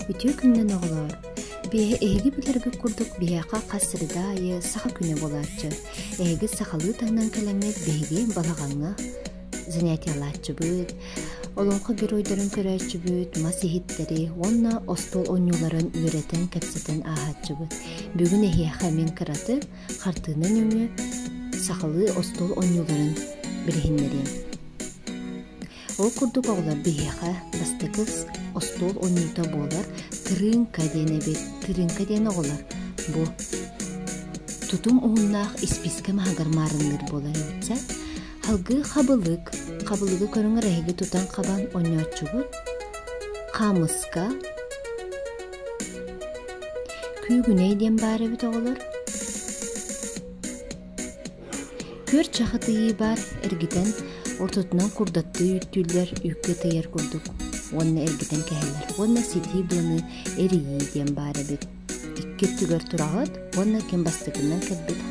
Үтүө күнүнэн оҕолоор! Биһи эһиги билэргит курдук биһиэхэ хас среда аайы саха күнэ буолааччы. Эһиги сахалыы таҥнан кэлэммит биһиги балаҕаҥҥа занятиелааччыбыт, олоҥхо геройдарын көрөөччүбүт, мас иһиттэри уонна остуол оонньууларын үөрэтэн кэпсэтэн ааһааччыбыт. Бүгүн эһиэхэ мин кыратык хартыына нөҥүө сахалыы остуол оонньууларын билиһиннэриэм. Ол курдук оҕолор биһиэхэ бастакы остуол оонньуута буолар тырыыҥка диэн эбит. Тырыыҥка диэн оҕолор бу тутум уһуннаах испиискэ маһыгар маарынныыр буолар эбит. Салгыы хабылык. Хабылыгы көрүҥэр эһиги тутан-хабан оонньооччугут. Хаамыска. Күүгүнэй диэн баар эбит оҕолор. Күөрт чахытыйыы баар эргитэн, ортотунан курдаттыы үүттүүллэр, үүккэ ытыйар курдук уонна эргитэн кэһэллэр уонна ситии быаны эрийии диэн баар эбит. Икки өттүгэр тураҕыт уонна ким бастакынан кэлбит.